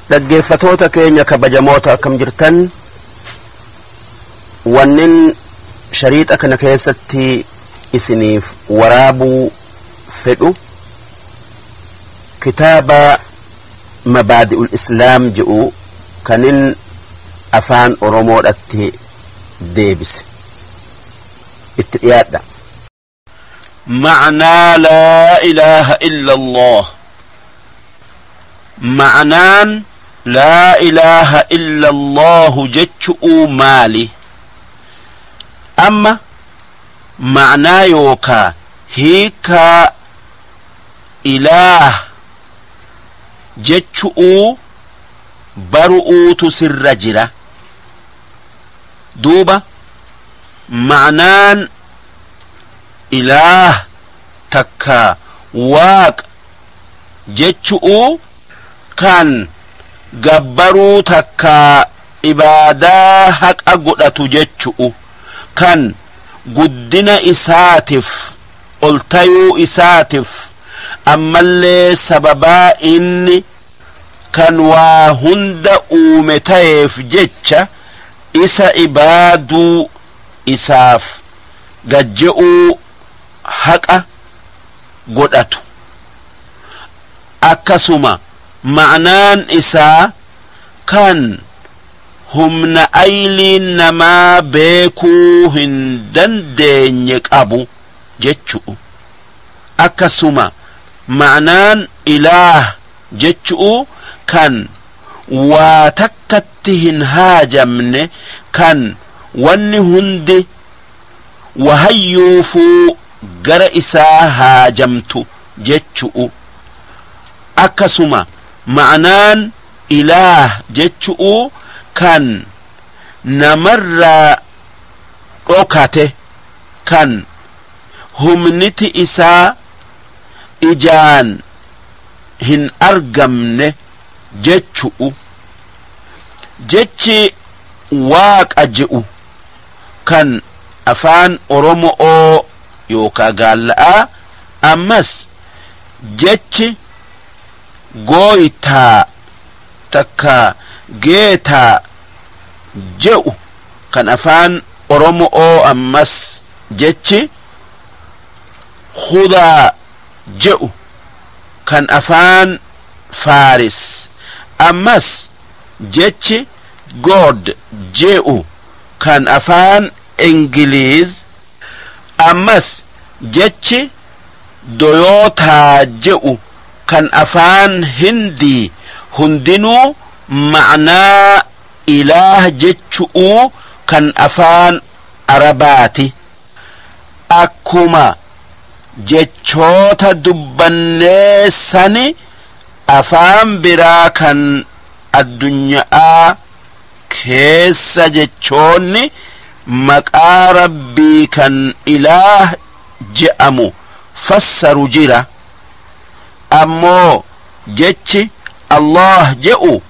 Dhaggeeffatoota keenya kabajamoota, akkam jirtan? Wannin shariixa kana keessatti isiniif waraabuu fedhu kitaaba Mabaadi'ul Islaam jedhu kanin afaan Oromoodhatti deebise. Itti dhiyaadha. Ma'naa laa ilaaha illa Allah. Ma'naan laa ilaaha illa Allahu jechu'uu maali? Amma ma'naa yookaa hiikaa ilaah jechu'uu baru'uutu sirra jira. Duuba ma'naan ilaah takka waaqa jechu'uu kan gabbaruu takka ibaadaa haqa godhatu jechu'u, kan guddina isaatif, ol tayuu isaatif, ammallee sababaa inni kan waa hunda uume tayeef jecha isa ibaaduu, isaaf gajje'uu haqa godhatu. Akkasuma ma'naan isaa kan humna ayliin namaa beekuu hin dandeenye qabu jechu'u. Akkasuma ma'naan ilaah jechu'u kan waa takkatti hin haajamne, kan wanni hundi wahayyuufuu gara isaa haajamtu jechu'u. Akkasuma ma'naan ilaah jechu'u kan namarraa dhokate, kan humniti isaa ijaan hin argamne jechu'u. Jechi waaqa je'u kan afaan Oromo'oo yookaa gaalla'aa, ammas jechi gooytaa takka geetaa je'u kan afaan Oromo'oo, ammas jechi hudaa je'u kan afaan Faaris, ammas jechi God je'u kan afaan Ingiliiz, ammas jechi doyootaa je'u kan afaan Hindii hundinuu ma'naa ilaah jechu'uu kan afaan Arabaati. Akkuma jechoota dubbannee sani afaan biraa kan addunyaa keessa jechoonni maqaa Rabbii kan ilaah je'amu fassaru jira. Ammoo jechi Allah je'u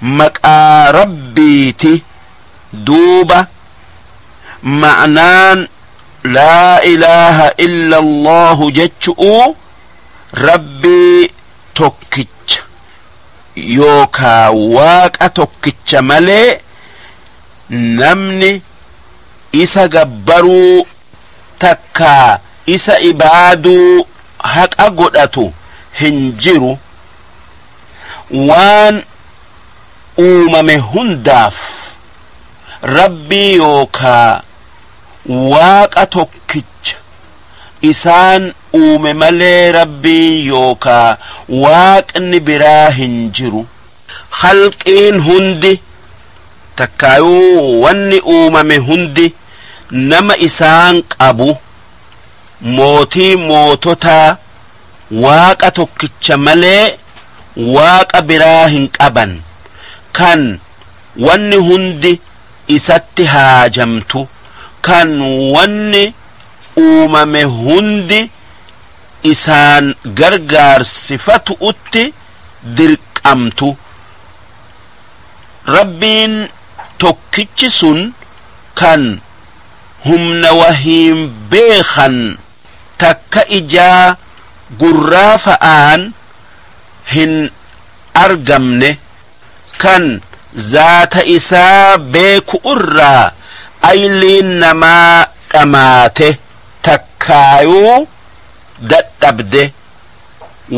maqaa Rabbiiti. Duuba ma'naan laa ilaaha illa Allahu jechu'u Rabbii tokkicha yookaa waaqa tokkicha malee namni isa gabbaruu takkaa isa ibaaduu haqa godhatu hin jiru. Waan uumame hundaaf Rabbii yookaa waaqa tokkicha isaan uume malee Rabbiin yookaa waaqni biraa hin jiru. Khalqiin hundi takkaayuu wanni uumame hundi nama isaan qabu, mootii moototaa, waaqa tokkicha malee waaqa biraa hin qaban, kan wanni hundi isatti haajamtu, kan wanni uumame hundi isaan gargaarsifatu'utti dirqamtu. Rabbiin tokkichi sun kan humna wahiin beekan takka ijaa gurraa fa'aan hin argamne. Kan zaata isaa beeku irraa ayliin namaa dhamaate takkaayuu dadhabde,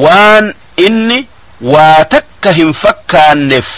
waan inni waa takka hin fakkaanneef.